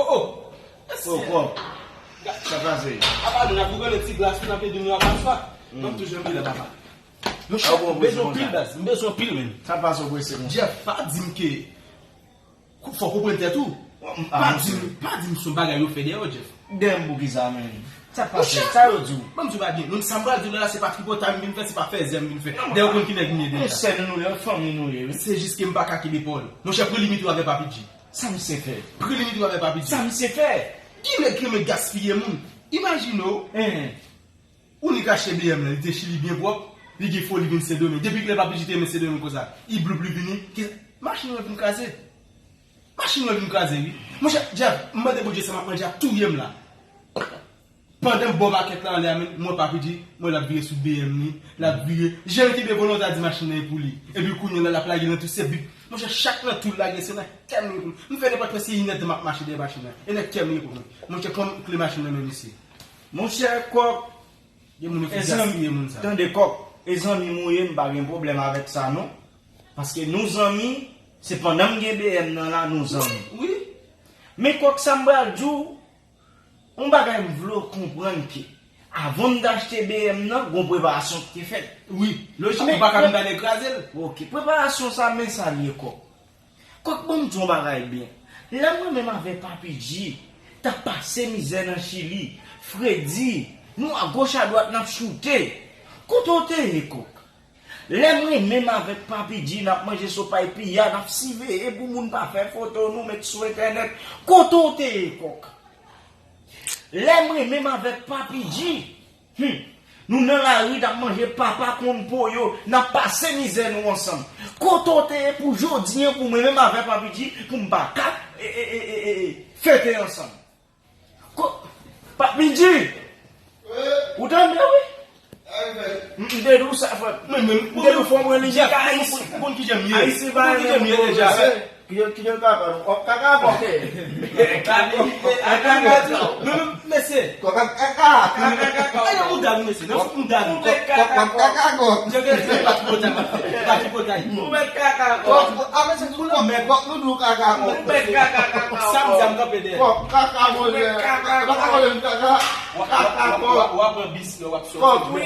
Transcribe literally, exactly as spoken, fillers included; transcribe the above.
Oh, oh. Mesye. Oh, kòb. Sa pase? Apa nou, n ap boukannen ti glas, n ap ede nou ak aswa. Ban m toujou anpil, papa. Monchè, m bezwen anpil, baz. M bezwen anpil, men. Sa pase w prese konsa? Jeff, pa di m ke Fò w konprann tèt ou. Pa di m, pa di m se yon bagay yo fè dèyè w, Jeff. Dèyè m pou kisa, menm? Sa k pase? Sa yo di w? Ban m di w bagay, menm sa m pral di w la, se pa tripotay m vin fè, se pa fèzè m vin fè. Dèyè w konn ki nèg m ye deja. Yon sèl nou ye, yon fanmi nou ye, wi. Se jis ke m pa ka kenbe pawòl. Monchè, pran limit ou avè Papi G. Sa misye fè? Pran limit ou avè Papi G. Sa misye fè? Gen nèg ki renmen gaspiye moun. Imajine w. Hein. Ou nik achte B M nan, li te chili byen pwòp, li gen foli vin Sendomeng. Depi kilè Papi G te renmen Sendomeng konsa? I bloup li vini, ki, machin nan vin kraze. Machin nan vin kraze, wi. Monchè, Jeff, m mande Bondye sa m ap manje ap touye m la. Pandan m bò makèt la anlè a, men, m wè Papi G, m wè l ap vire sou B M li, l ap vire. Jan l kenbe volan, w ta di machin nan e pou li. Epi kounye a la, l ap lage nan tou se bip. Monchè, chak nan tou l lage, se nan kè m li pou l. M fè nenpòt mwen se inèdtan m ap mache dèyè machin nan. E nan kè m li pou mwen. Monchè, pran kle machin nan men misye. Monchè, kòk, Gen moun yo fin gaspiye moun sa. Tande kòk, e zanmi m ou ye, m pa gen pwoblèm avèk sa non. Paske nou zanmi, se pandan m gen B M nan la, nou zanmi. Wi. Men kòk, sa m pral di w, yon bagay m vle w konprann ke, avan m t achte B M nan, gon preparasyon ki te fèt. Wi, lojik, ou pa ka vin ba nèg kraze l. Ok, preparasyon sa, men sa l ye kòk. Kòk, ban m di w yon bagay byen. Lè mwen menm avè Papi G t ap pase mizè nan Chili, fredi, nou agoch adwat n ap choute. Kote w te ye, kòk? Lè mwen menm avèk Papi G n ap manje sopay piya, n ap siveye pou moun pa fè foto nou met sou entènèt, kote w te ye, kòk? Lè mwen menm avèk Papi G, hmm, nou nan lari, n ap manje papa konn po yo, n ap pase mizè nou ansanm. Kote w te ye pou jodi an, pou mwen menm avè Papi G, pou m pa ka, e, e, e, e, e, e, fete ansanm? Ko-, Papi G! Ou tande, wi? M, m te di w sa, frè m. Mwen menm, m te di w fò w pran li, Jeff, Jeff, ou konn ki jan m ye. Ayisyen pa renmen moun move. Ki jan, ki jan kaka nou? Kòk kaka kòk. Kaka kòk. Kaka kaka. Non, non, mesye. Kòk kaka. Kaka kaka. E nan mouda nou, mesye. Nan mouda nou. Kòk, kòk, kòk, kaka kòk. Jan ke se pa tripotay, pa tripotay. Ou mèt kaka kòk. Kòk, a, mesye, tout moun mèt. Kòk nou di w kaka kòk. Ou mèt kaka kaka kòk. Sa m di a, m kanpe dèyè. Kòk kaka, monchè. Ou mèt kaka kòk. Kaka kòk, kaka. Kaka kòk. W ap pran bis, w ap soti. Kòk, wi.